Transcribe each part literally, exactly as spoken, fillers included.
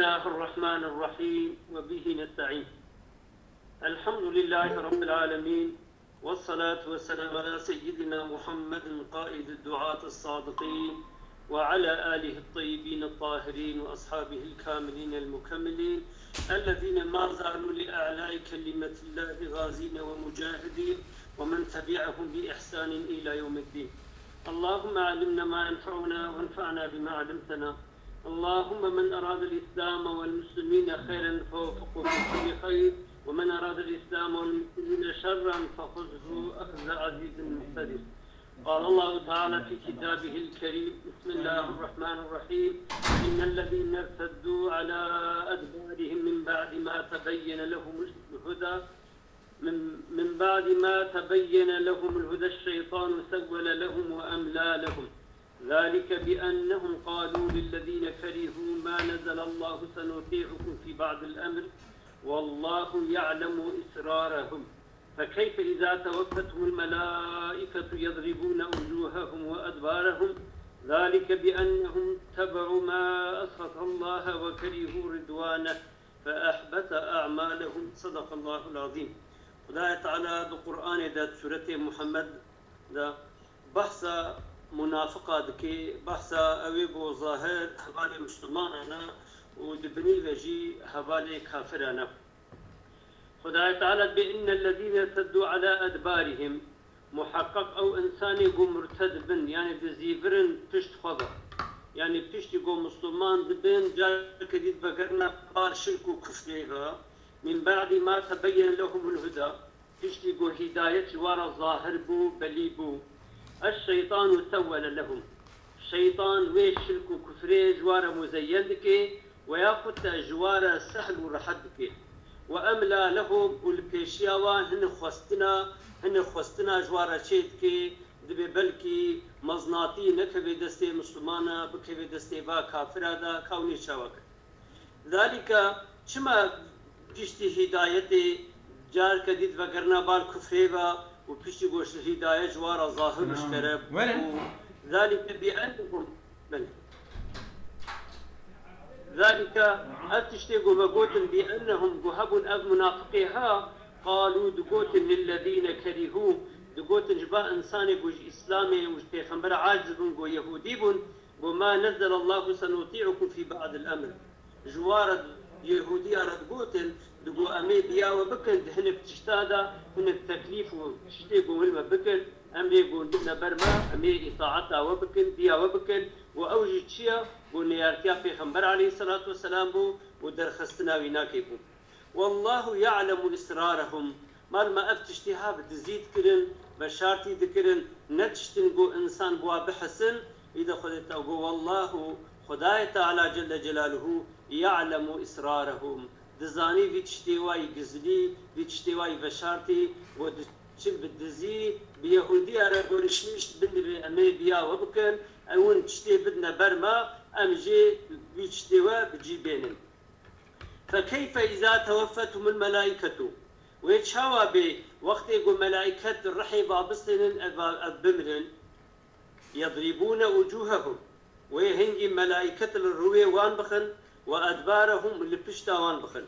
الله الرحمن الرحيم، وبه نستعين. الحمد لله رب العالمين، والصلاة والسلام على سيدنا محمد قائد الدعاة الصادقين، وعلى آله الطيبين الطاهرين وأصحابه الكاملين المكملين، الذين ما زالوا لإعلاء كلمة الله غازين ومجاهدين، ومن تبعهم بإحسان إلى يوم الدين. اللهم علمنا ما ينفعنا وانفعنا بما علمتنا. اللهم من أراد الإسلام والمسلمين خيرا فوفقه في كل خير، ومن أراد الإسلام والمسلمين شرا فخذه أخذ عزيز مقتدر. قال الله تعالى في كتابه الكريم: بسم الله الرحمن الرحيم: إن الذين ارتدوا على أدبارهم من بعد ما تبين لهم الهدى من، من بعد ما تبين لهم الهدى الشيطان سول لهم وأملى لهم. ذلك بأنهم قالوا للذين كرهوا ما نزل الله سنطيعكم في بعض الأمر والله يعلم إسرارهم. فكيف إذا توفتهم الملائكة يضربون وجوههم وأدبارهم؟ ذلك بأنهم اتبعوا ما أسخط الله وكرهوا رضوانه فأحبط أعمالهم. صدق الله العظيم. Xwedayê Teala di Qur'anê de, di sûretê Muhammed de, behsa munafiqa dike, behsa ew ê ku zahir hevalê Mislimanan e û di binî ve jî hevalê kafiran e. Xwedayê Teala dibê: إن الذين ارتدوا على أدبارهم. Muheqeq ew însanê ku murted bin, yanî dizîvirin pişt xwe ve. Yanî piştî ku Misliman dibin, careke dî divegerine bar şirk û kufrê ve. من بعد ما تبين لهم الهدى. Piştî ku hîdayet ji wan re zahir bû, belî bû. الشيطان سول لهم. Şeytan wê şirk û kufrê ji wan re muzeyyen dike we yaxud te ji wan re sehl û rehet dike. وأملى لهم، û li pêşiya wan hinek xwestina, hinek xwestina ji wan re çê dike, dibê belkî mezinatî nekeve destê Mislimana, bikeve destê va kafira de, ka hûn ê çawa kin. Zalika, çima piştî hîdayetê careke dî divegerine bar kufrê ve û piştî ku ji hîdayet ji wan re zahir û Ha, şikere werin. Bû? Zalika bi ennehum, belê. Zalika, ev tiştê ku me gotin, bi ennehum, ku hebûn ev munafiqê ha, qalû, digotin, lillezîne kerîhû, digotin ji va însanê ku ji Îslamê û ji Pêxember aciz bûn, ku Yehûdî bûn, Got, "Ma nezzelallahu senutî'ukum fî ba'dil emr." Ji wan re, Yehûdiya re digotin, digot, "Em ê biya we bikin di hinek tişta de, hinek teklîf û tiştê got, hûn me bikin, emrê got, bidine ber me, em ê îtaeta we bikin, biya we bikin." Got, "Ew jî çi ye?" Got, "Neyartiya Pêxember aleyhisselatu vesselam bû û derxistina wî nakê bû." Wallahu ya'lemu israrahum. Malma ev tiştî ha bi dizî dikirin, veşartî dikirin, ne tiştin ku însan bi wa bihesin, î de Xwedê te got, Wallahu, Xwedayê Teala Celle Celaluhu, ya'lemu israrahum. Dizanî vî tiştê wa yî gizlî, vî tiştê wa yî veşartî, ku diçin bi dizî, bi Yehûdiya re gorişmiş, binivê em ê biya we bikin, ew hûn tiştê bidine ber me, em jê vî tiştê we bi cî bênin. Fekeyfe îza teweffethumul melaîketu. Wê çawa bê wextê ku melaîket rihê va bistênin ev, ev bimirin? Yedrîbûne ucûhehum. Wê hingî melaîket li rûyê wan bixin, we edbarehum, li pişta wan bixin.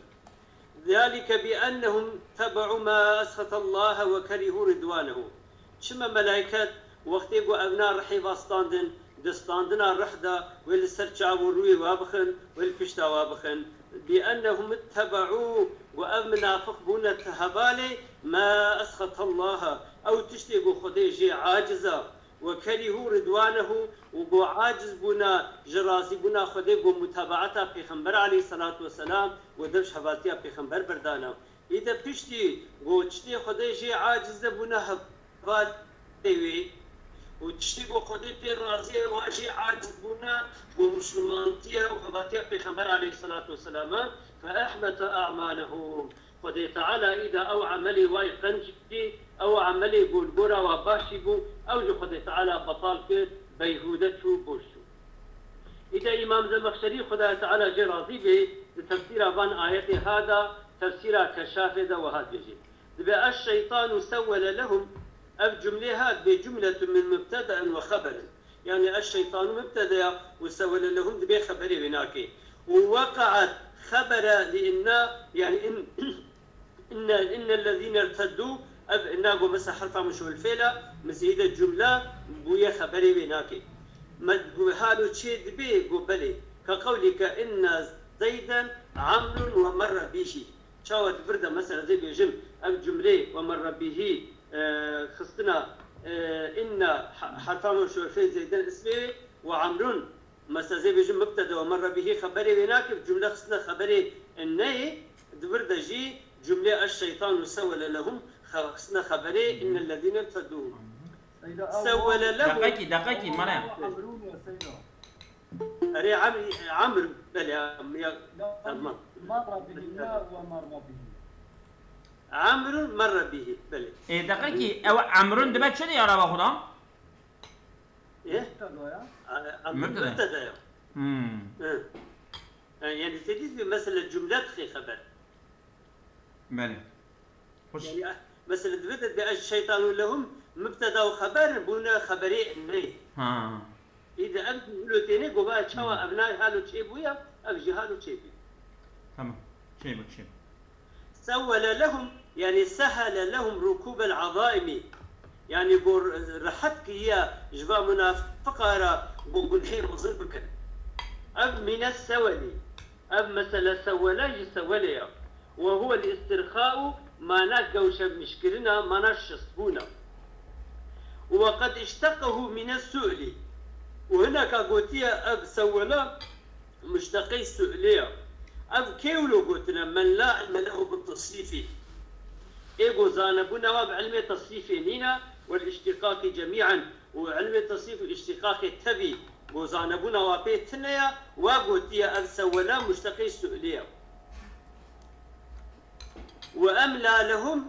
Zalike bi ennehum tebe'u ma esxetallahe we kerîhû ridwanehu. Çima melaîket wextê ku evna rihê va standin, di standina rih de wê li ser çav û rûyê wa bixin, wê li pişta wa bixin. Bi ennehum ittebe'û, ku ev minafiq bûne ti hevalê, ma esxetallaha, ew tiştê ku Xwedê jê aciz e, we kerîhû ridwanehu, û ku aciz bûne ji razîbûna Xwedê, ku mutabaeta Pêxember aleyhisselatu vesselam, ku dev ji hevaltiya Pêxember berdane. Î de piştî ku tiştê Xwedê jê aciz e bûne hevalê wê û tiştê ku Xwedê pê razî ye, wan jê aciz bûne ku Mislimantiye û hevatiya Pêxember aleyhisselatu vesselam e, fe ehbete a'malehum. Xwedê Teala î de ew emelê wa yî qenc kir, ew emelê ku li gora wa baş jî bû, ew jî Xwedê Teala betal kir, beyhûde çû, boş çû. Îde Îmam Zemexşerî, Xwedayê Teala jê razî bê, di tefsîra van ayetê ha de, tefsîra Keşafê de wiha dibêje. Dibe, "Eş-şeytanu sewwele lehum", ev cumlê ha dibe cumletun min mubtedain ve xeberin. Yanî eş-şeytanu mubtedeya û sewwele lehum dibe xeberê wê nake. ووقعت خبر لإن، يعني إن، إن، إن الذين ارتدوا، ev inna go mesela herfa muşûl fêla, mizîde cumle bûye xeberê wê nake. Me, halo çê dibê go belê. Ka qewlî ke inna Zeyden amrun ve merre bîhî. Çawa di vir de mesela zê bêjim, ev cumlê ve merre bîhî, e, xistina, e, inna ha-, herfa muşûl fê Zeyden ismê wê ve amrun. Mesela zê bêjin mubteda û merre bihî xeberê wê nake, cumle xistine xeberê inneyê, di vir de jî cumlê eş-şeytanu sewwele lehum xe-, xistine xeberê innellezîne irtedû. Sewwele lehum. Deqekî, deqekî, mane. Erê, Amr, Amr, belê, ya, tamam. Marra bihî, ya, ve marra bihî. Amrun merre bihî, belê. Ê, deqekî, ew Amrun dibe çi diyara be xudan? Ê? Mubteda ya. A, a, Mubteda. Mubteda ya. Hmm. Hı. E, yani, te dît mesela cumle dixê xeber. Belê. Hoş. Yani, a, mesela, divê de, de eş-şeytanu lehum mubteda û xeber bûne xeberê neyê. Ha. Î de ev jî wilo têne, gova çawa Hmm. ev nayê halo çêbûya, ev jî halo çêbû. Tamam. Çêbû, çêbû. Sewwele lehum, yani sehele lehum rukûbel azaimi. Yani go rehet kiriya ji va munafiqa re go gunhê mezin bikin. Ev mîne sewelî. Ev mesele sewele ji sewelê ya. Ve huwel istirxau, mana gewşemişkirina, mana şistbûna. Ve qed işteqehu mîne su'lî. Û hineka gotiye ev sewele muşteqey su'lê ya. Ev kê wilo gotine? Men la ilme lehu bit tasrîfî. Ê go zanebûna wa bi ilmê tasrîfê nîne, wel îştîqaqî cemî'en û ilmê tasrîf û îştîqaqê tevî go zanebûna wa pê tune ya, wa gotiye ev sewwela muşteqê su'lê ya. Ve emla lehum,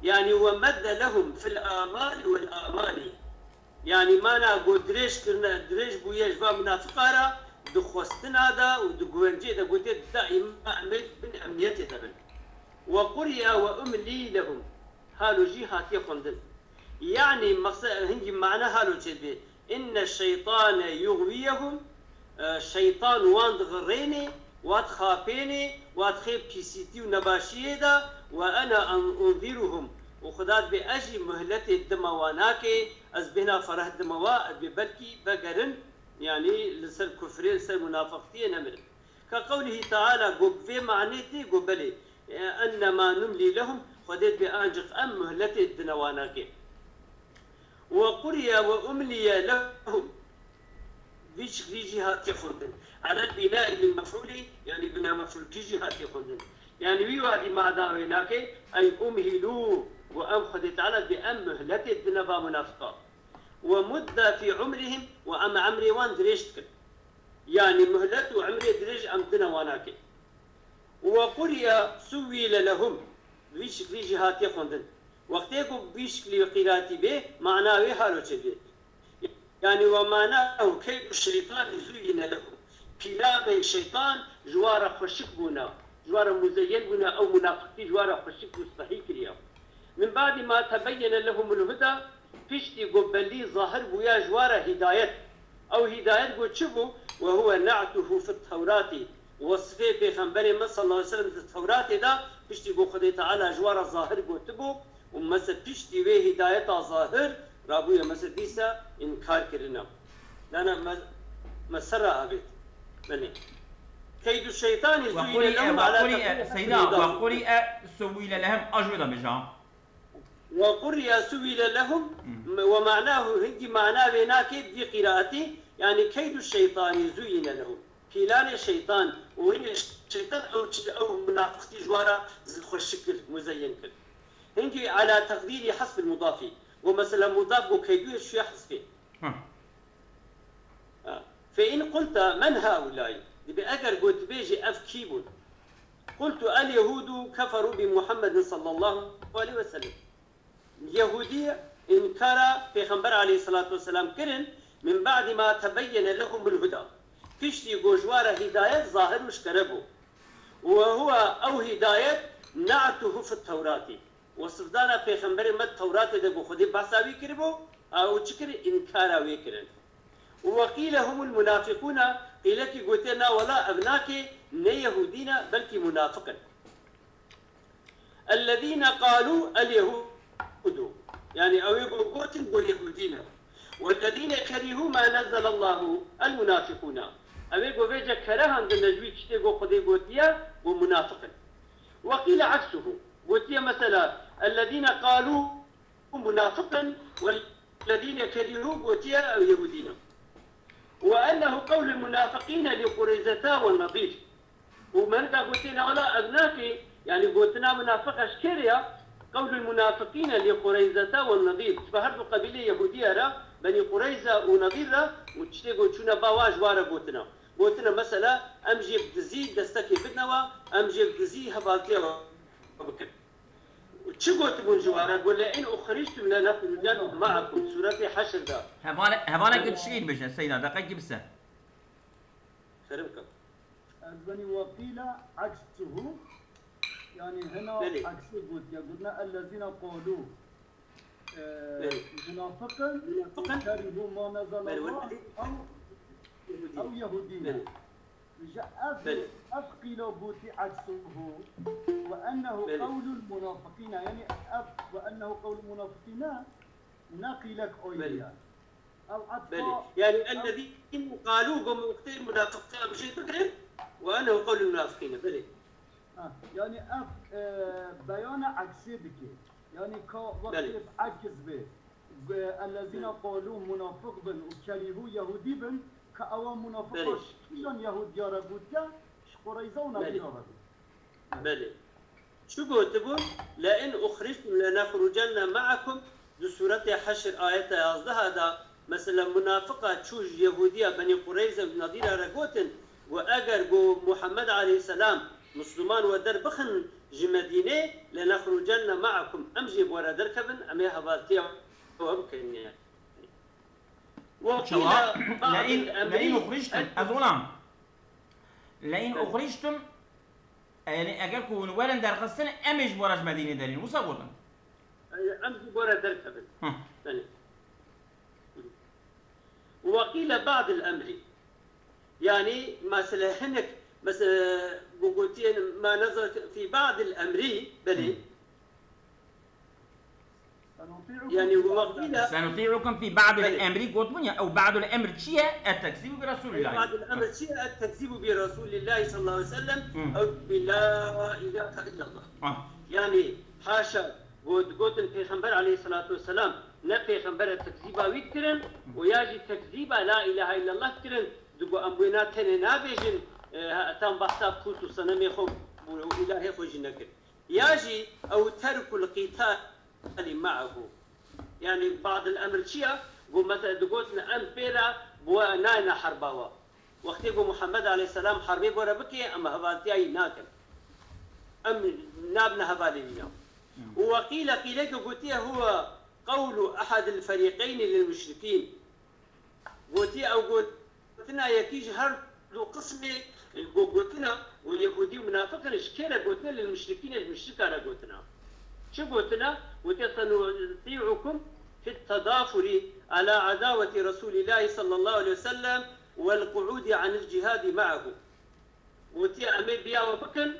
yani ve medde lehum fil amali vel amani. Yani mana go dirêj kirine, dirêj bûye ji va munafiqa re, di xwestina de û di guvencê de gotiye daîma em ê bin emniyetê de bin. Ve quriya ve umlî lehum. Halo jî hatiye xwendin. Yani meqsed hingî mana halo çêdibê. Inne şeytane yuxwiyehum. E, şeytan wan dixirênê, wa dixapênê, wa dixê pîsîtî û nebaşiyê de, ve ene en-, unziruhum. Û Xuda dibê ez jî muhletê dima wa nake, ez bêhna fereh dima wa, ez bê belkî vegerin, yani li ser kufrê, li ser munafiqtiyê nemirin. Ka qewlihî teala, go bi vê manê tê, go belê, e, ennema numlî lehum, Xwedê dibê ancik em muhletê dine wa nake. Ve quriye ve umliye lehum. Vî şiklî jî hatiye xwendin. Elel bînaî lil mef'ûlî, yanî bina mef'ûlkî jî hatiye xwendin. Yanî wî wadî mana wê nake, ey umhîlû, û em Xwedê Teala dê em muhletê dine va munafiqa. Ve mudda fî umrihim, û em emrê wan dirêj dikin. Yanî muhlet û emrê dirêj em dine wan nake. Ve quriya suwîle lehum. Vî şiklî jî hatiye xwendin. Wextê ku vî şiklî qîratî bê, mana wê halo çêdibê. Yani, ve manahu keydu şeytani zuyine lehum. Pîlanê şeytan ji wa re xweşik bûne, ji wa re muzeyyen bûne, ew munafiqî ji wa re xweşik û sehî kiriye. Min ba'di ma tebeyyene lehumul huda, piştî ku belî zahir bûya ji wa re hîdayet. Ew hîdayet ku çi bû? Ve huve na'tuhu fit Tewratî. Wesfê Pêxemberê me sallallahu aleyhi ve sellem di Tewratê de, piştî ku Xwedê Teala ji wa re zahir gotibû, û mese piştî wê hîdayeta zahir rabûye, mese dîsa înkar kirine. Dana me, me ser re avêt. Belê. Keydu şeytani zuyine lehum ala tefsîrî. Seyda, ve quri'e suwîle lehum, a ji wê de bêje. Ve quri'e suwîle lehum, Hmm. ve manahu, hingî mana wê nake vî qîraetî, yani keydu şeytani zuyine lehum. Pîlanê şeytan û hînê şeytan ew çi, ew munafiqtî ji wa re zi xweşik kir, muzeyyen kir. Hingî ala teqdîrî hasbil mudafî. Û mesela mudaf û keydûyê şuya hasbê. Hı. Ha. Fe in qulta men haulay. Dibe eger got bêjî ev kî bûn? Qultu el yehudu keferu bi Muhammedin sallallahu aleyhi ve sellem. Yehûdî înkara Pêxember aleyhisselatu vesselam kirin, min ba'di ma tebeyyene lehumul huda. Piştî ku ji wa re hîdayet zahir û eşkere bû. Û huwa, ew hîdayet, na'tuhu fit Tewratî. Wesifdana Pêxemberê me di Tewratê de ku Xwedê behsa wî kiribû, ew çi kir? Înkara wê kirin. Û weqîle humul munafiqûna, qîlekî gotiye, na wela ev nake, ne Yehûdî ne, belkî munafiq in. اَلَّذ۪ينَ قَالُوا الْيَهُودُ. Yani ew ê ku gotin, got Yehûdî ne. وَالَّذ۪ينَ كَرِهُوا مَا نَزَّلَ اللّٰهُ الْمُنَافِقُونَ. Ew ê ku vêce kerehandine ji wî tiştê ku Xwedê gotiye, got munafiq in. وَقِيلَ عَكْسُهُ. Gotiye mesela, اَلَّذ۪ينَ قَالُوا munafiq in, وَالَّذ۪ينَ كَرِهُوا gotiye ew Yehûdî ne. وَأَنَّهُ قَوْلُ الْمُنَافِقِينَ لِقُرَيْظَةَ وَالنَّضِيرِ. Û merika gotê ne wela ev nake, yani gotina munafiq eşkere ya, قَوْلُ الْمُنَافِقِينَ لِقُرَيْظَةَ وَالنَّضِيرِ. Ji ber her du qebîlê Yehûdiya re, Benî Qureyza û Nedîr re, û tiştê ku çûne ba wa ji wa re gotine. Gotine mesela, em jê bi dizî destekê bidine we, em jê bi dizî hevaltiya we bikin. Çi gotibûn ji we re? Got, لَئِنْ أُخْرِجْتُمْ لَنَخْرُجَنَّ مَعَكُمْ. Sûretê Heşr de. Hevalek, hevalek Belê. Tişîr bêje, Seyda, deqekî bise. Kerem ke. Ez benî وَقِيلَ عَكْسُهُ. Yani hina Belê. Eksê gotiye. Gotine اَلَّذ۪ينَ قَالُوا. Ee, Belê. Munafiqin, Munafiqin. كَرِهُوا مَا نَزَّلَ Belê, اللّٰهُ wele. Ew, Yehûdî. Ew Yehûdî ne. Belê. Ji ev, Belê. Ev qîla gotî عَكْسُهُ وَأَنَّهُ Belê. قَوْلُ الْمُنَافِقِينَ. Yani ev وَأَنَّهُ قَوْلُ الْمُنَافِقِينَ ne qîlek Belê. Oy ya. Ev Belê. Etfa Yani اَلَّذ۪ينَ قَالُوا got munafiqin em jê bigirin وَأَنَّهُ قَوْلُ الْمُنَافِقِينَ. Belê. Ha, yani ev, e, beyana eksê dike. Yani ka Belê. Wextê bi eks be, e, اَلَّذ۪ينَ Belê. قَالُوا munafiq bin û كَرِهُوا Yehûdî bin, ka ewa munafiqa Belê. Ji kîjan Yehûdiya re gotiye, ji Qureyza û Belê. Nedîra re gotiye. Belê. Çi gotibûn? لَئِنْ أُخْرِجْتُمْ لَنَخْرُجَنَّ مَعَكُمْ. Di sûretê Heşr ayeta yazdeha de, mesela munafiqa çû ji Yehûdiya Benî Qureyze û Nedîra re gotin, got, eger got Muhammed aleyhisselam Misliman we derbixin ji Medînê, لَنَخْرُجَنَّ مَعَكُمْ, em jê bi we re derkevin, em ê hevaltiya we bikin yani. وَقِيلَ Çawa? بعض لَئِنْ, الْأَمْرِ لَئِنْ أُخْرِجْتُمْ. Ez olam. لَئِنْ Belê. أُخْرِجْتُمْ. Yani eger ku hûn werin derxistin, em ê ji bo re ji Medînê derîn. Wisa gotin? Em ji bo re derkevin. Hı. Belê. وَقِيلَ بَعْضِ الْأَمْرِ. Yani mesela hinek, mesela got, gotiye مَا نَزَلَ فِي بَعْضِ الْأَمْرِ. Belê. Hı. Yani وَقِيلَ سَنُطِيعُكُمْ فِي بَعْضِ Belê. الْأَمْرِ gotibûn ya, ew بَعْضُ الْأَمْرِ çi ye? التَّكْذِيبُ بِرَسُولِ اللّٰهِ. بَعْضُ الْأَمْرِ çi ye? التَّكْذِيبُ بِرَسُولِ اللّٰهِ صَلَّى اللّٰهُ عَلَيْهِ وَسَلَّمَ Hı. اَوْ بِلَا إِلَٰهَ إِلَّا اللّٰهِ. Ah. Yani haşa, got, gotin Pêxember aleyhissalatu vesselam, ne Pêxember e tekzîba wî dikirin û ya jî tekzîba la ilahe illallah dikirin, digo em wêna tenê nabêjin, e, hetan behsa pût û senemê xwe û ilahê xwe jî nekir. Ya jî ew terkul qîtalî me'ehu. Yani ba'dil emr çi ya? Got mesela digotin em pê re bi we nayne herba we. Wextê ku Muhammed aleyhisselam herbê gore bike, em hevaltiya wî nakin. Em nabine hevalê wî ya. Û weqîle qîleke gotiye huwe qewlu ehadil ferîqeynî lil muşrikîn. Gotiye ew gotina yekî ji her du qismê, go-, gotina û Yehûdî û munafiqin ji kê re gotine, lil muşrikîne ji muşrika re gotina. Çi gotina? Gotiye senutî'ukum fit tedafuri ala adaweti Resulîllahî sallallahu aleyhi ve sellem vel qu'ûdî anil cihadî me'ehu. Gotiye em ê biya we bikin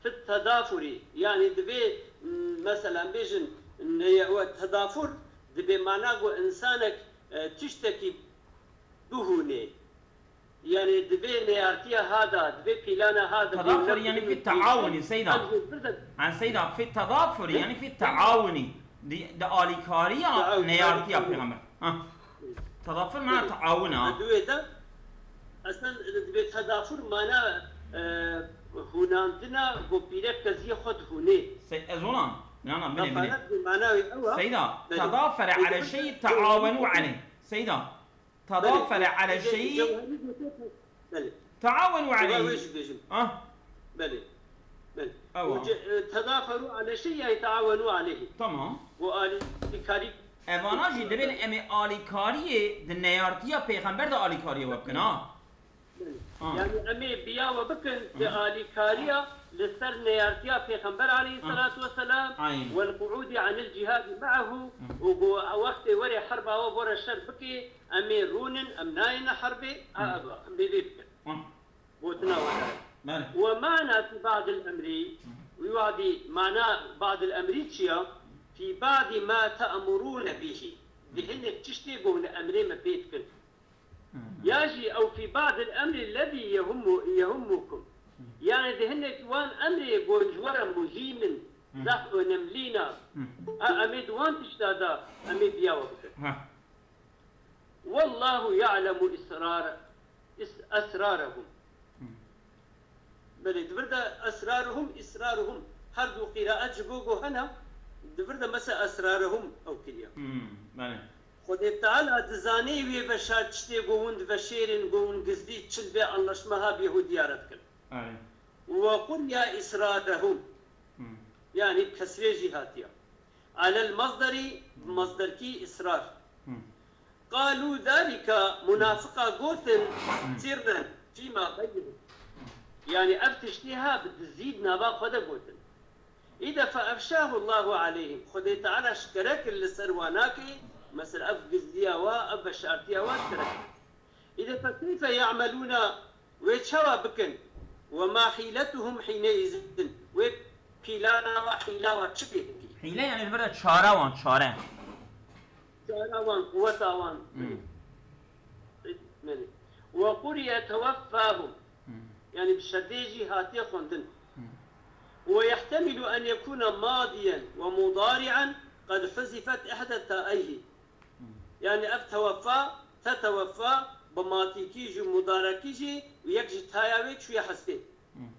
fit tedafurî, yanî divê, m, mesela em bêjin, ne-, we tedafur dibê mana ku insanek, e, tiştekî bihûnê. Yanî divê neyartiya ha da, divê pîlana ha da, Tedafur dewlet yani bidin fi û taawunî, pîlana Seyda. An Seyda, fi tedafur yani fi taawunî. Di, di alîkariya Taawun, neyartiya taawun. Pêxember. Ha. Tedafur mana taawun a. Di wê de, eslen, divê tedafur mana, e, hûnandina ku pîrek keziyê xwe dihûnê. Se-, ez ona, na, na, binê, binê. Defalet bi mana wê ew a. Seyda, Belê. Tedafere Û ala di şeyî cewherî taawenu aleyh. Seyda, Belê. Tedafere ala Cewherî şeyî gote, belê. Taawenu Û aleyh. Wê jî bêjim. Ah. Belê. Belê. Ewa. Û ce-, e, tedaferû ale şey, yani taawenu aleyhi. Tamam. Bu alîkarî Evana jî divên em ê alîkariyê di neyartiya pêxember de alîkariyê we bikin, ha? Belê. Ha. Yani em ê biya we bikin di Hı. alîkariya li ser neyartiya pêxember aleyhisselatu vesselam Aynen. Wel qu'ûdî anil cihadî me'ehu Hı. û ku wextê were herba we bore şer bikê, em ê rûnin, em nayêne herbê, Ha. a, eva, em ê vê bikin. Ha. Gotina we de. ومعنى في بعض الأمر، وی wadî mana بعض الأمر çi ya? في بعض ما تأمرون به. Di hinek tiştê ku hûn emrê me pê dikin. Ya jî ew في بعض الأمر الذي يهم، يهمكم. Yani di hinek wan emrê ku ji we re muhîm in, zehf önemlî ne. Ha, em ê di wan tişta de em ê biya we bikin. والله يعلم إسرار، إس-، أسرارهم. Belê, di vir de esraruhum, israruhum. Her du qîraet ji bo ku hene, di vir de mese esrarehum ew kiriye. Hmm, belê. Xwedê Teala dizanê wê veşart tiştê ku hûn diveşêrin, ku hûn gizlî çil vê anlaşma ha bi Yehûdiya re dikin. Belê. Ve quriya israrehum. Hmm. Yani bi kesrê jî hatiye. Alel masderi, masderkî israr. Hmm. Qalu zalika, munafiqa gotin, sirren, fîma beynehum. Yani ev tiştî ha bi dizî di nava xwe de gotin. Îde fe efşahu Allahu aleyhim. Xwedê Teala şikere kir li ser wanakê, mesela ev gizliya wa, ev veşartiya wa şikere kir. Îde fe keyfe ya'melûna, wê çawa bikin? Ve ma hîletuhum hîne îzin. Wê pîlana wa, hîla wa çi bê hingî? Hîle yani li vir de çare wan, çare. Çare wan, quweta wan. Hmm. Belê. Ve quriye teweffahum. Hmm. Yani bi şedê jî hatiye xwendin. Hmm. Ve yehtemilu en yekûne madiyen ve mudari'en qed huzifet ihde ta'eyhi. Hmm. Yani ev teweffa, teteweffa, bi matîkî jî, mudarekî jî û yek ji taya wê çûye hesbê. Hmm.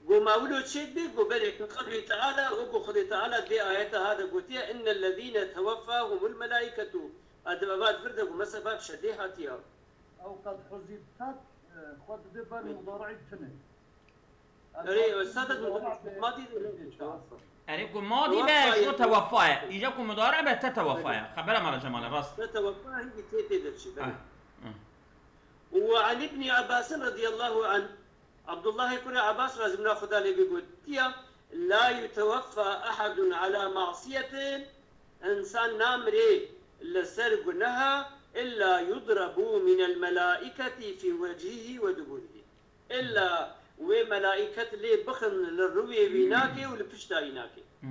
Go ma wilo çêdibe, go belê ki qewlê Teala, wekî Xwedê Teala dê ayeta ha de gotiye, "Innellezîne teweffahumul melâiketu." Ev di vir de go mesela bi şedê hatiye. Ew qed huzifet, e, xwe dide ber mudarî tune. Erê, e, sadet mudarî madî de. Erê, ku madî be, ji bo teweffa ye. Îca ku mudare be, te teweffa ye. Xebera mala Cemal e, rast. Te teweffa hingî tê tê de çi, belê. Hı. Ve an İbni Abbasin radiyallahu anh, Abdullahê kurê Abbas razî bûna Xuda lê bê gotiya, "La yuteweffa ahadun ala masiyetin", însan namirê li ser guneha, "illa yudrabu minel melaiketi fi wecihi ve duburihi." Îlla wê melaiket lê bixin li rûyê wî nakê û li pişta wî nakê. Hmm.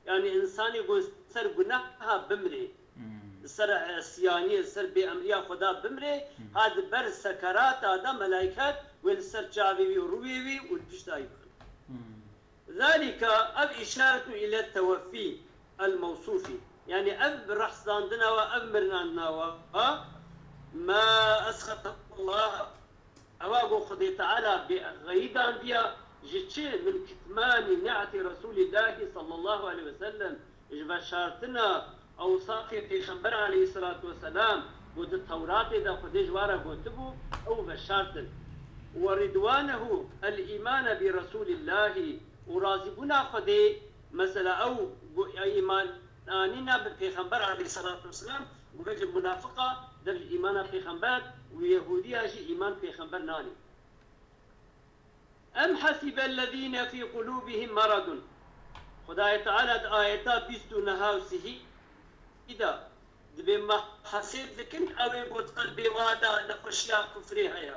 Yani însanê ku ser guneha bimrê, Hmm. li ser isyaniyê, li ser bêemriya Xweda bimrê, Hmm. ha di ber sekerata de melaiket wê li ser çavê wî û rûyê wî û li pişta wî bixin. Hmm. Zalika, ev îşaretun ile teweffî el mewsûfî. Yani ev rehsandina we, ev mirinandina we, ha? Ma esxetallah. Ewa ku Xwedê Teala bê xeyidandiya ji çi? Min kitmanî ni'etî Resûlîllahî sallallahu aleyhi ve sellem, ji veşartina ewsafê Pêxember aleyhisselatu vesselam, ku di Tewratê de Xwedê ji wan re gotibû, ew veşartin. Ve ridwanehu el îmane bi Resûlîllahî, û razîbûna Xwedê, mesela ew ku îman anîna bi Pêxember aleyhisselatu vesselam, ku vê ji munafiqa dev ji îmana Pêxember û Yehûdiya jî îman Pêxember nanî. Em hasîbellezîne fî qulûbihim meradun. Xwedayê Teala di ayeta bîst û neha û sihî de dibê me hesêb dikin, ew ê ku di qelbê wa de nexweşiya kufrê heye.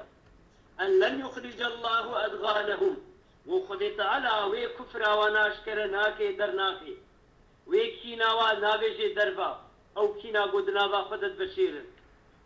En len yuxricellahu edganehum. Û Xwedê Teala wê kufra wan aşkere nake, dernake. Wê kîna wa navêjê derva, ew kîna ku di nava xwe de diveşêrin.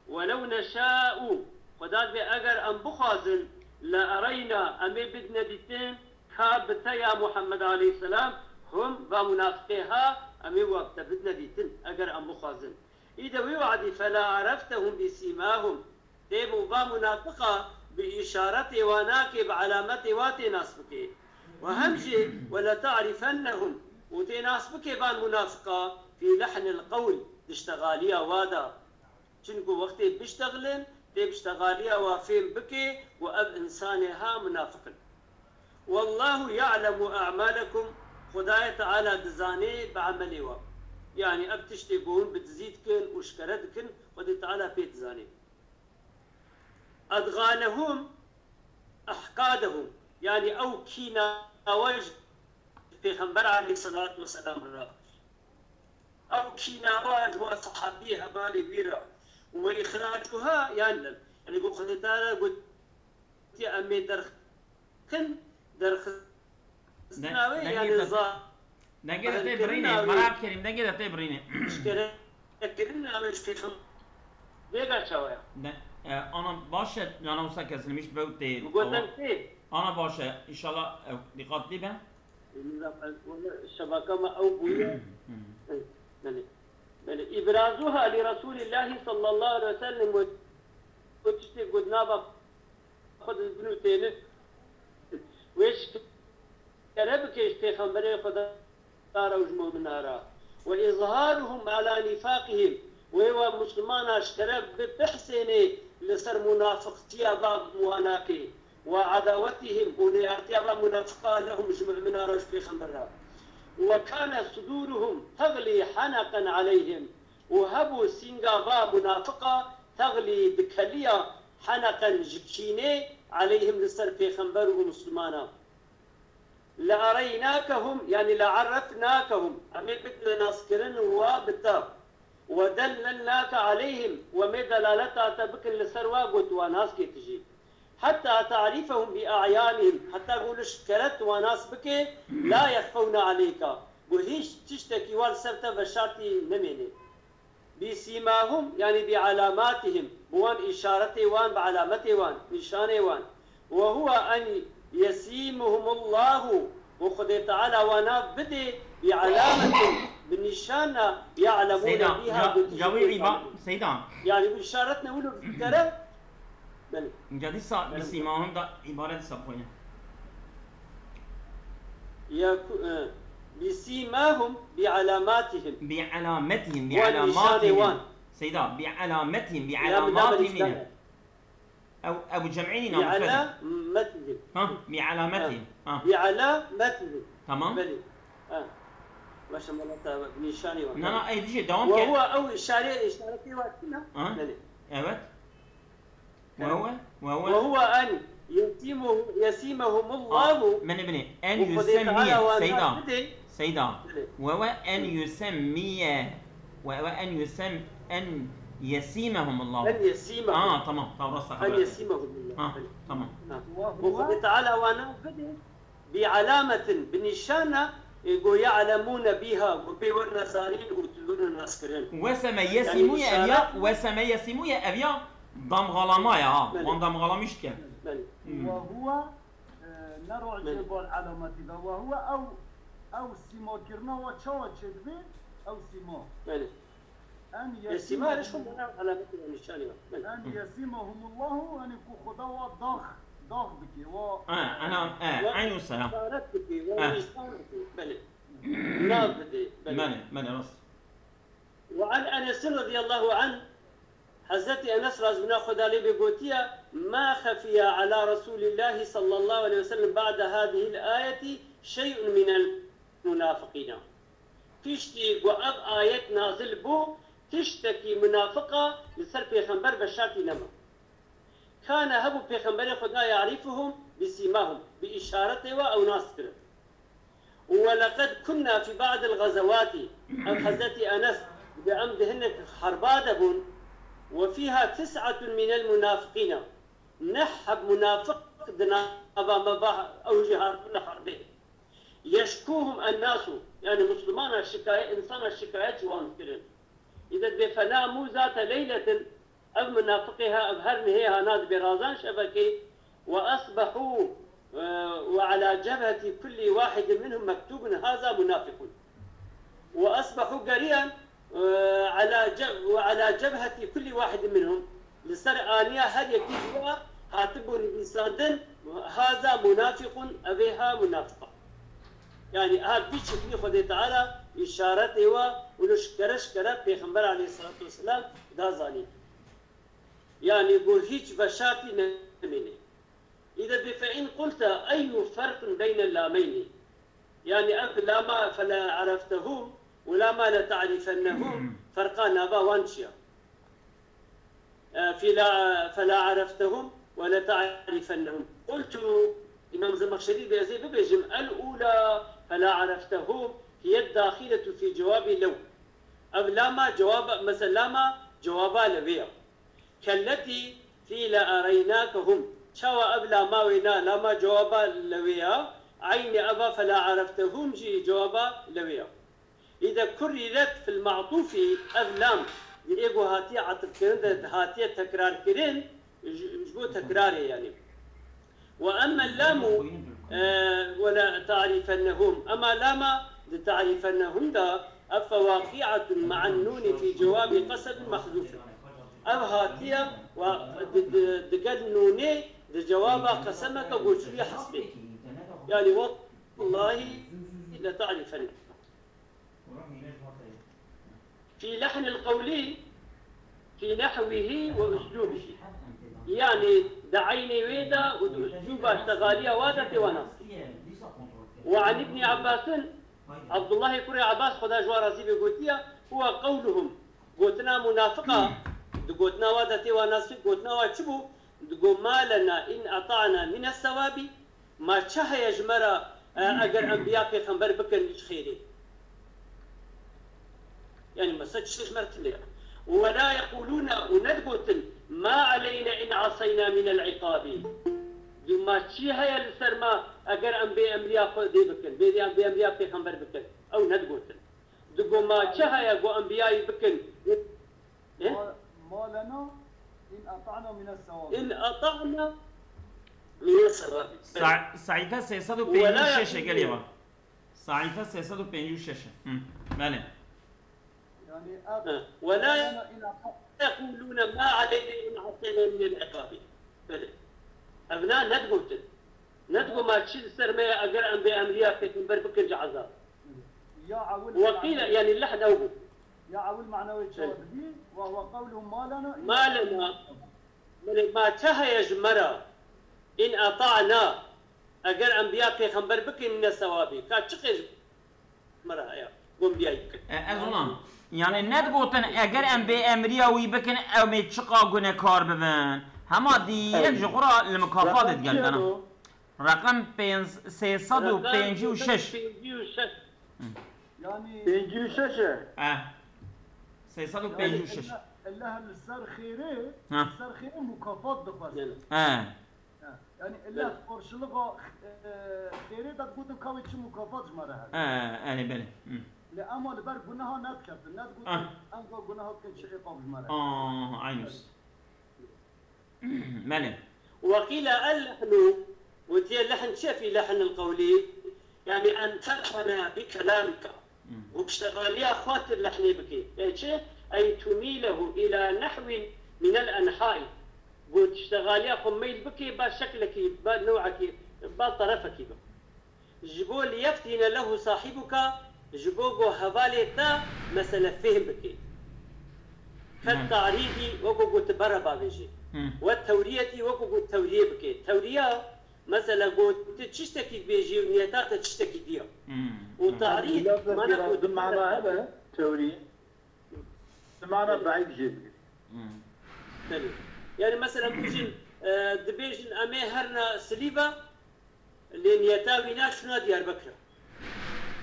Welew neşa'u, Xweda dibê eger em bixwazin, le ereyna, em ê bidine dîtin, ka bi te ya Muhammed aleyhisselam, hum, va munafiqê ha, em ê wa bi te bidine dîtin, eger em bixwazin. Îde wê wadî, fela areftehum bi sîmahum, Tê bo va munafiqa bi îşaretê wa nake, bi alametê wa tê nas bike. Ve hem jî, "Ve le ta'rifennehum", û tê nas bike van munafiqa, "fî lehnil qewl", di ştexaliya wa de. Çinku wextê biştexilin, tê bi ştexaliya wa fêm bike ku ev însanê ha munafiq in. "Wallahu ya'lemu a'malekum", Xwedayê Teala dizane bi emelê we. Yanî ev tiştê ku hûn bi dizî dikin û şikere dikin, Xwedê Teala pê dizane. Edganehum, ehkadehum. Yanî ew kîna we ji Pêxember aleyhisselatu vesselam re. Ew kîna we ji wan sehabiyê hevalê wî re. Ve îxracuha, yanî, yanî ku Xwedê Teala got, gotiye, em ê derxin, derxistina wê, yanî zahirkirina wê, dengê de tê birîne, merak kerîm, dengê de tê birîne. Eşkerekirina wê ji pêxember vêga çawa ye? Ne, e, ana baş e, yana wisa kesilmiş bew tê. Gotin tê. Ana baş e, înşallah ew dîqatlî be. Şebaka me ew bûye. Belê. Belê. İbrazuha li Resulillahi sallallahu aleyhi ve sellem ve, ve tiştê ku di nava xwe de dibin û tênin. Wê şikere bike ji Pêxemberê Xweda re û ji mumina re. Ve izharuhum ala nifaqihim. Wê we Muslimana şikere bipihsênê li ser munafiqtiya va wana kê. Ve adawetihim, û neyartiya va munafiqa lehum ji mumina re û ji Pêxember re. Ve kane suduruhum teglî heneqen aleyhim, û hebû sînga va munafiqa teglî dikeliya heneqen ji kînê aleyhim li ser Pêxember û Muslimana. Le'ereynakehum, yanî le'errefnakehum, em ê bidine naskirin wa bi te. Ve dellelnake aleyhim, we mê delaleta te bikin li ser wa got wa nas kê tu jî. Heta ta'rifehum bi a'yanihim, heta ku li şikeret wa nas bike, la yexfewne aleyka, ku hîç tiştekî wa li ser te veşartî nemêne. Bi sîmahum, yanî bi alamatihim, bi wan îşaretê wan, bi alametê wan, nîşanê wan. Ve huwa en yesîmuhumullahu, û Xwedê Teala wana bidê bi alametin, bi nîşana ya'lemûne bîha, ku tijî pê zanin. Seyda. Yanî bu îşaret ne wilo bi kere. Belê. Inca dîsa bi sîmahum da îbaret dîsa poye. Ya ku, e, bi sîmahum bi alamatihim. Bi alametihim, bi alamatihim. Seyda, bi alametihim, bi alamatihim. Ew, ew cem'î nîna mufred e. Bi alametihim. Ha, bi alametihim. Ha. Bi alametihim. Tamam. Belê. Ha. Başa malata nîşanî wa. Na, na, ey dijî dewam ke. Ve huwa ew işare, işaretî wa çi ne? Ha. Belê. Evet. Ve huwa, ve huwa. Ve huwa en yesimuhu, yesimahumullahu. Binê, binê. En yusemiye. Seyda. Seyda. Ve huwa en yusemiye. Ve huwa en yusem, en yesimahumullahu. En yesimahum. Ha, tamam. Tamam, rasta. En yesimahumullahu. Ha, tamam. Ve Xwedê Teala wana bidê bi alametin, bi nîşana, e, ku ya'lemûne bîha, ku pê werine zanîn û tu werine naskirin. Weseme yesimûye ev ya, weseme yesimûye ev ya damxalama ya, ha. Belê. Wan damxalamiş dike. Belê. Hmm. Ve huwa, e, ne rojê bol alametî ve. Ve huwa ew, ew sîmakirina wa çawa çêdibe? Ew sîma. Belê. En yesîmahum. Yesîma re şûn bana alametî ve nîşanî ve. Belê. En yesîmahumullahu, yanî ku Xuda wa dax, dax bike, wa. Ha, ana, e, eyn û selam. Îşaret bike, wa nîşan bike. Belê. Nav bide. Belê. Belê, belê, rast. Ve an Enes radıyallahu anh, Hezretî Enes razibina Xuda lê bê gotiye, ma xefiye ala Resulillahi sallallahu aleyhi ve sellem ba'de hadihil ayeti şey'un minel munafiqîna. Piştî ku ev ayet nazil bû, tiştekî munafiqa li ser pêxember veşartî nema. Kane hebû pêxemberê Xuda ya'rifuhum bi sîmahum, bi îşaretê we ew nas kirin. Û we leqed kunna fî ba'dil gazewatî, ev Hezretî Enes, bi em di hinek herba de bûn, we fîha tis'atun minel munafiqîna, neh heb munafiq di nava me va ew jî hatibûne herbê. Yeşkûhum ennasu, yanî Muslimana şikayet, insana şikayet ji wan dikirin. Îde dibê fenamû zate leyletin, ev munafiqê ha, ev her nihê hana dibê razan şevekê, ve asbehû, e, ve ala cebheti kulli wahidin minhum mektûbun haza munafiqun. Ve asbehû geriyan, e, ala ce-, ve ala cebheti kulli wahidin minhum. Li ser aniya her yekî ji wa hatibû nivîsandin, haza munafiqun, ev ê ha munafiq e. Yanî ha vî çiklî Xwedê Teala îşaretê wa û li şikere şikere Pêxember aleyhisselatu vesselam da zanîn. Yanî ku hîç veşartî nemîne. Îde dibê fe in qulte eyyu ferqin beynel lameynî. Yanî ev lama fela ereftehum û lama le ta'rifennehum, ferqa nava wan çi ye? E, fî la, fela ereftehum ve le ta'rifennehum. Qultu, Îmam Zemexşerî dibê ez ê bibêjim, el ûla fela ereftehum hiye daxiletu fî cewabî lew. Ev lama cewaba, mesela lama cewaba lewê ye. Kelletî fî le ereynakehum. Çawa ev lama wê na, lama cewaba lewê ya, eynê eva fela ereftehum jî cewaba lewê ya. Îde kurriret fil ma'tufi, ev lam, di ê ku hatiye atifkirin de hatiye tekrarkirin, ji, ji bo tekrarê yani. Ve emmel lamu, e, ve la ta'rifennehum. Ema lama di ta'rifennehum da, ev fe waqi'atun ma'an nuni fi cewabi qasebin mahzufin. Ev hatiye ve di, di, digel nûnê di cewaba qesemeke goçûyê hesbê. Yani, wallahi le ta'rifennehum. Fi lehnil qewlî, fi nehwîhî ve uslûbîhî. Yanî di eynê wê de û di uslûba ştexaliya wa de tê wa nas. Ve an Îbnî Ebbasin, Abdullahê kurê Ebbas, Xweda ji wan razî be, gotiye, huwe qewluhum, gotina munafiqa, di gotina wa de tê wa nas, gotina wa çi bû? Digo, ma lena in ata'na mine sewabî, ma çi heye ji me re, e, eger enbiya pêxember bikin ji xêrê? Yani mesela çi ji me re tune ye. Ve la yequlûne, û nedigotin, ma aleyne in aseyna minel iqabî. Digo, ma çi heye li ser me eger em bê emriya Xwedê bikin, bê em bê emriya pêxember bikin? Ew nedigotin. Digo, ma çi heye ku enbiyayî bikin? E? Ma, ma lena in ata'na mine sewabî. In ata'na mine sewabî. Sa-, sayfa sê sed û pêncî û şeş e, gelê me. Sayfa sê sed û pêncî û şeş e. Hı, belê. Yani, ha. Ve la yequlûne ma aleyne in aseyna minel iqabî. Belê. Evna nedigotin. Nedigo ma çi li ser me ye eger em bê emriya pêxember bikin ji ezab. Ya ewil Ve qîle, yani lehn ew bû. Ya ewil mana wê çawa dibî? Ve huve qewluhum ma lena. Ma lena. Belê, ma çi heye ji me re? In ata'na. Eger enbiya pêxember bikin ne sewabî. Ka çi xêr ji me re heye? Ku enbiyayî bikin. E, ez ona. Yani nedigotin eger em bê emriya wî bikin, em ê çiqa gunekar bibin. Hema direk ji xwe re li mukafat digeltene. Reqem pênc, sê sed û pêncî û şeş. Pêncî û şeş. Hı. Yani pêncî û şeş e. Eh. Sê sed û pêncî û şeş. Yani Allah, Allah li ser xêrê, ha, li ser xêrê mukafat dixwest. Belê. Eh. Ha. Yani Allah, eh, qarşılığa, e, xêrê de digotin ka wê çi mukafat ji me re hebe. Eh, yani belê. Hı. Lê ema li ber guneha nediketin. Nedgotin, ah, em va guneha bikin çi îqab ji me re. Ah, aynus. Belê. Ve qîle el-lehnu, gotiye lehn çi ye fî lehnil qewlî? Yani en telhene bi kelamika. Hmm. Û piştevaliya xwe tu lehnê bikî. Ê çi? Ey tumîlehu îla nehwin minel enhai. Got piştevaliya xwe meyl bikî, ba şeklekî, ba newekî, ba terefekî bikî. Ji bo liyeftîne lehu sahibuka, ji bo ku hevalê te mesele fêhm bike. Ket, hmm, tarîdî, wekû ku tu bere bavêjî. Hmm. We tewriyetî, wekû ku tewriyê bike. Tewriya, mesela, ku tu tiştekî bêjî û niyeta te tiştekî diya. Hmm. Û, hmm, tarîd, mana ku tu bere bavêjî. Tewrî. Bi mana, belê, beîd jê bigirî. Hmm. Belê. Yani mesela bibêjin, e, dibêjin em ê herine Silîva, lê niyeta wî na çûna Diyarbekir e.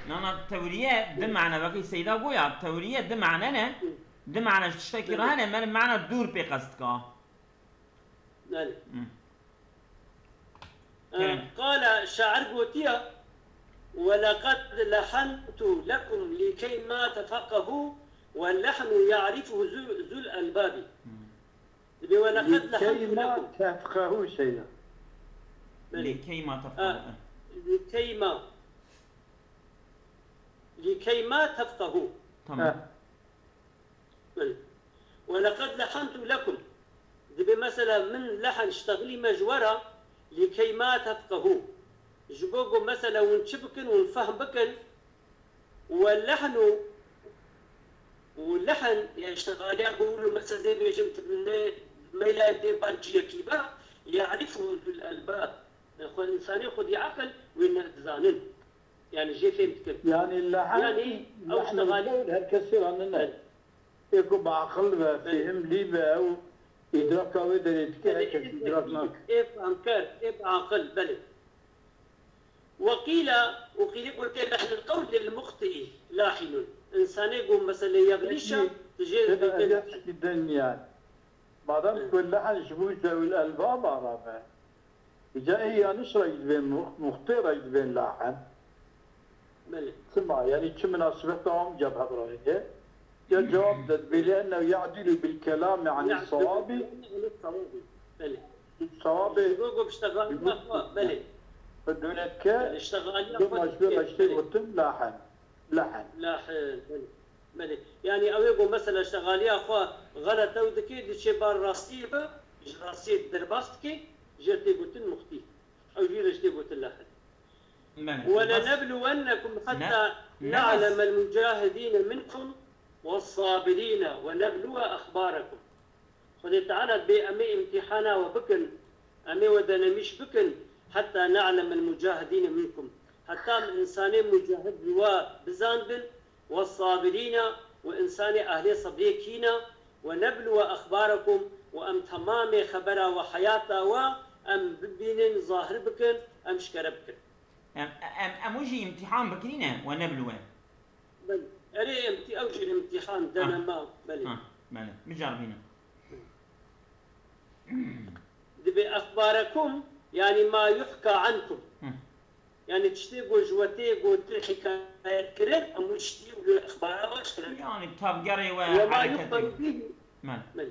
Na, na, tewriye di, belê, mane, wekî Seyda goya, tewriye di mane ne? Hı. Di mane ji tiştekî, belê, re hene, me mana dûr pê qest dika. Belê. Hı. Kerem. Qala, şair gotiya, "Ve leqed lehentu lekum lîkey ma tefeqehu ve lehnu ya'rifuhu zu-, zul elbabi." Hmm. Dibê, "Ve leqed lehentu lekum." Lîkey ma tefqehu şeyda. Belê. Lîkey ma tefqehu. Ha. Lîkey ma. Lîkey ma tefqehu. Tamam. Ha. Belê. "Ve leqed lehentu lekum." Dibê mesela min lehen ştexilîme ji we re, lîkey ma tefqehu. Ji bo ku mesela hûn çi bikin, hûn fehm bikin. Ve lehnu, û lehen, yani ştexaliya ku hûn mesela dê bêjin, tu ne, meyla dê bar ciyekî be, ya'rifuhu zul elbab. Xwe, însanê xwedî aqil wê ne dizanin. Yani jê fêm dikin. Yani lehen, yani ew lehn ştexalî, her kesî re nine. Evet. Ê ku bi aqil be, evet, fêhimlî be, ew îdraka wê derê dike, yani her kes îdrak nake. Ê fehmker, ê bi aqil, belê. Ve qîle, û qîlî gotiye lehnul qewl lil muxtiî lahinun. Însanê ku meselê yexlîşa, peki, tu jê, peki, dibê eziyet çi didin yani. Madem, evet, ku lehen ji bo zewil elbaba re be, Îca ê yanlış re ji bên muxtê re ji bên lahen. Belê. Çima? Yanî çi minasebet tamam cevap rayê. Ya cevap de dibê li ennehu ya'dilu bil kelami anî sawabî. Belê. Sawabê. Go go piştexaliya xwe. Belê. Dûneke. Piştexaliya xwe. Dûma ji vê reştê gotin lahen. Lahen. Lahen. Belê. Belê. Yanî ew ê ku mesela şexaliya xwe xelet ew dike, diçe bar rastiyê ve, ji rastiyê derbas dike, jê tê gotin muxtî. Ew jî re jî tê gotin lehid. Belê. ولنبلونكم حتى Ne- نعلم المجاهدين منكم والصابرين ونبلو أخباركم. Xwedê Teala dibê em ê îmtîhana we bikin, em ê we denemîş bikin, حتى نعلم المجاهدين منكم. Heta em însanê mucahid li we bizandin, والصابرين û însanê ehlê sebriyê kî ne, ونبلو أخباركم û em temamê xebera we, heyata we em bibînin, zahir bikin, em şikere bikin. Em, em, em wî jî îmtîhan bikirîne, ونبلو. Belê. Erê, îmtî-, ew jî îmtîhan, deneme, belê. Ha, belê. Biceribîne. Dibê أخباركم, yanî ما يحكى عنكم. Hı. Yanî tiştê ku ji we tê gotin, hikayet kirin, em wî tiştî li îxbara we şikire. Yanî tevgerê we وما hereketê. يخبر به. Belê. Belê.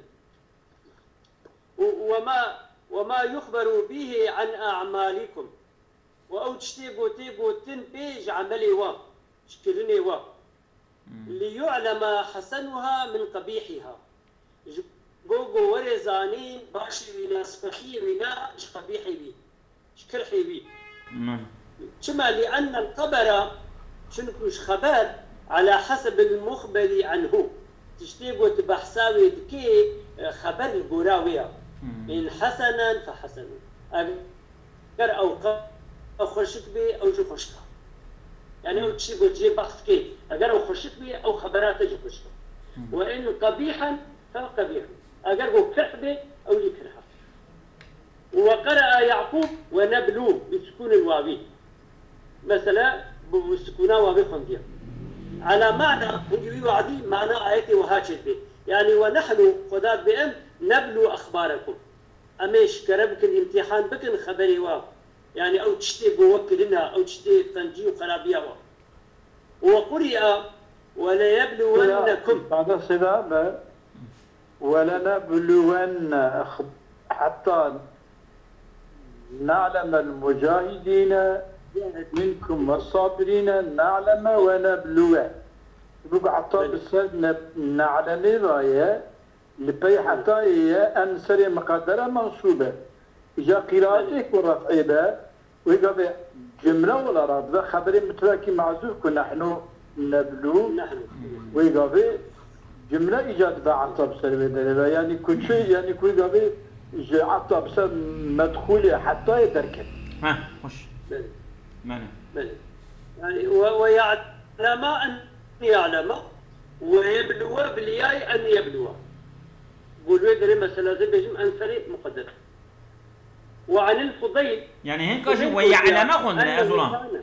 وما، وما يخبر به عن أعمالكم. Û ew tiştê ku tê gotin pê ji emelê we, ji kirinê we. Hmm. ليعلم حسنها من قبيحها. Ji bo ku were zanîn, başê wî ne, spexiyê wî ne, ji qebîhê wî, ji kirhê wî. Min. Çima? لأن الخبر, çunku ji xeber, على حسب المخبر عنه. Tiştê ku tu behsa wê dikê, e, xeber li gora wê ya. Hmm. إن حسنا فحسن. Eger ew qe-, ew xweşik bê, ew jî xweşik e. Yani ew tiştê ku cihê behs dikê, eger ew xweşik bê, ew xebera te jî xweşik e. Hmm. وإن قبيحا فقبيح. Eger ku kirh bê, ew jî kirh e. وقرأ يعقوب ونبلو بسكون الواو. Mesela, bi, bi sukûna wawê xwendiye. على معنى, hingî wî wadî mana ayetê wiha çêdibe. Yani, ونحن, Xweda dibê em, نبلو أخباركم. Em ê şikere bikin, îmtîhan bikin xeberê we. Yani, ew tiştê bo we kirine, ew tiştê qencî û xerabiya we. وقرئ وليبلونكم. Îfade sêda be. ولنبلون أخ-، حتى نعلم المجاهدين منكم والصابرين نعلم ونبلو. Bûk ata bi ser ne-, ne'lemê ve ye, li pey hetayê ye, em serê miqedere mensûb e. Îca qîraetê ku ref'ê be, wê gavê cimle wila radibe, xeberê mutrekî mehzûf ku nehnu neblu, نحن. wê gavê cimle îca dibe ata bi ser wê derê ve. Yanî ku çi, yanî ku wê gavê ji ata bi ser medxûlê hetayê derket. Ha, hoş. Belê. Belê. Belê. Yani, و-، ويعلم أن يعلم ويبلو بلياي أن يبلو. Bo li wê derê mesela zê bêjim en serê muqedder. وعن الفضيل. Yani hinka jî Fudayl ويعلم gotiye, xwendine, ez أنه ola. كان.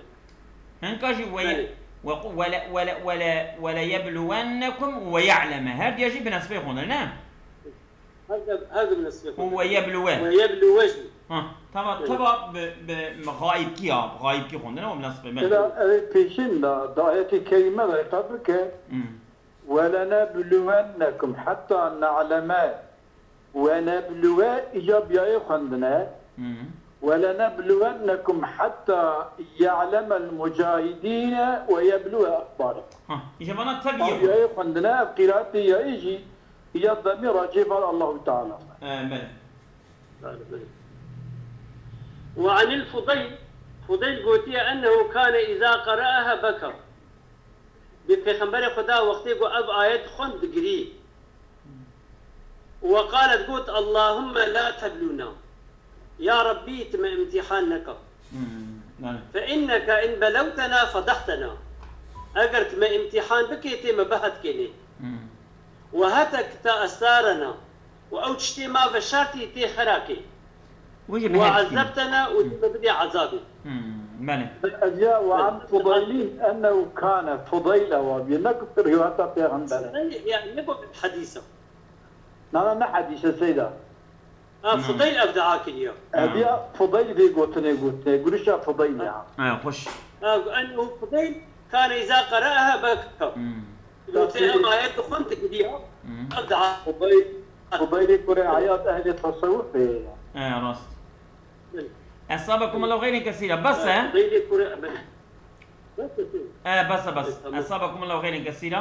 Hinka jî وي-، Belê. وق-، ولا، ولا، ولا، وليبلونكم ويعلم. Her diya jî bi nesbê xwendine, ne? Her de, her de bi nesbê xwendine. ويبلو. ويبلو jî. Ha, tava, Evet. tava bi, bi, bi xayibkî ya, bi xayibkî xwendine û bi nesbê, belê. Mesela ev ê pêşîn de, di ayetê kerîme de qet bike. Hmm. ولنبلونكم حتى نعلم ونبلو, îca biyayê xwendine. Hmm. ولنبلونكم حتى يعلم المجاهدين ويبلو أخباركم. Ha, îca vana tev Ev ye. biyayê xwendine, ev qîraetê yayê jî, îca demî racê bar Allahu Teala. E, belê. وعن الفضيل، Fudayl gotiye أنه كان إذا قرأها بكى. Bi Pêxemberê Xweda wextê ku ev ayet xwend digirî. وقال, got, اللهم لا تبلونا. Ya Rabbî, tu me îmtîhan neke. Hmm, belê. فإنك إن بلوتنا فضحتنا. Eger tu me îmtîhan bikê, tê me behet kênê. Hmm. وهتكت أستارنا. Û ew tiştê ma veşartî tê xerakê. Wê jî me hepsî. وعذبتنا û tê me bidê ezabê. Hmm, belê. Ev ya وعن فضيل أنه كان, Fudayl ewa bî, ne ku rîwayeta Pêxember e. Yani ne bu hadîs e. Na, na, ne hedîs e seyda. Ha, Fudeyl ev dua kiriye. Eviya Fudeyl vê gotinê gotinê, gurişa Fudeyl ya. He, xweş. Ha, ennehu Fudeyl kane îza qere'eha beka. Hmm. Gote ev ayet dixwend dikiriye. Hmm. Ev dua. Fudeyl, Fudeylê kurê Eyad ehlê tesewuf ê. He, rast. Esabekum Allahu xeyrên kesîra. Bes e? Fudeylê kurê Eyad. Bes e. E, bes e, bes. Esabekum Allahu xeyrên kesîra.